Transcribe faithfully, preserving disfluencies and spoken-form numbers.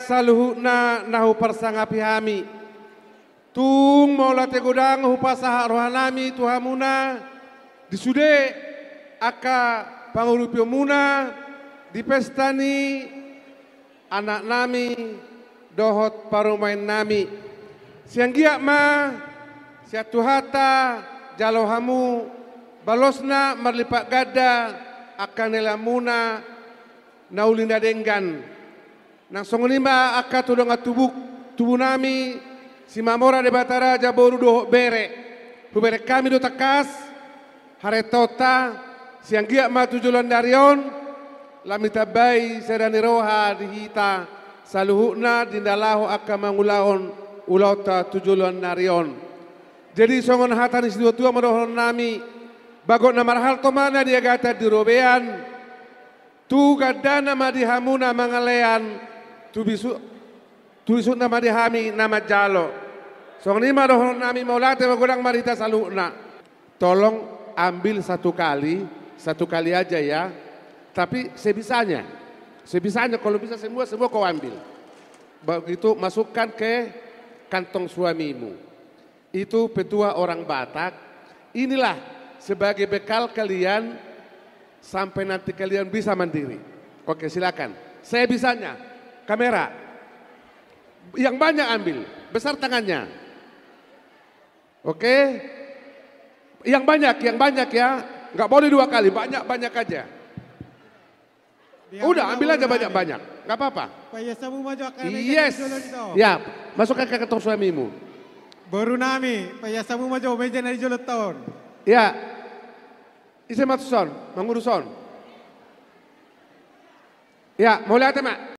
saluhutna na huparsangapi hami. Tung mauliate godang hupasahat rohanami tu hamuna, di sude angka pangurupionmuna di pesta ni anaknami dohot parumaennami. Sai anggiat ma sian Tuhanta jalo hamu balosna marlipat ganda angka na nilehonmuna na uli na denggan. Nang songon i ma angka tu dongan tubu, tubunami, Simamora Debata Raja boru dohot bere. Hubereng hami do tangkas haretaonta, sai anggiat ma tu joloan ni ari on lam ditambai sada ni roha di hita saluhutna di na laho angka mangulahon ulaonta tu joloan ni ari on. Jadi songon hata ni situatua ma dohononnami, bagot na marhalto ma na di agatan di robean, tu gandana ma di hamu na mangalean, tu bisu, tu bisukna ma di hami na manjalo. Songon i ma dohononnami, mauliate ma godang ma di hita saluhutna. Tolong ambil satu kali, satu kali aja ya. Tapi sebisanya. Sebisanya, kalau bisa semua, semua kau ambil. Begitu masukkan ke kantong suamimu. Itu petua orang Batak. Inilah sebagai bekal kalian sampai nanti kalian bisa mandiri. Oke, silakan. Saya bisanya. Kamera. Yang banyak ambil. Besar tangannya. Oke. Yang banyak, yang banyak ya. Nggak boleh dua kali, banyak-banyak aja. Udah, ambil aja banyak-banyak. Nggak apa-apa. Paias hamu ma jo angka meja na di jolo on. Yes. Ya, masukkan ke kantong suamimu. Borunami, paias hamu ma jo meja na di jolo on. Ya. Ise ma tuson, mangurus on. Ya, mauliate ma.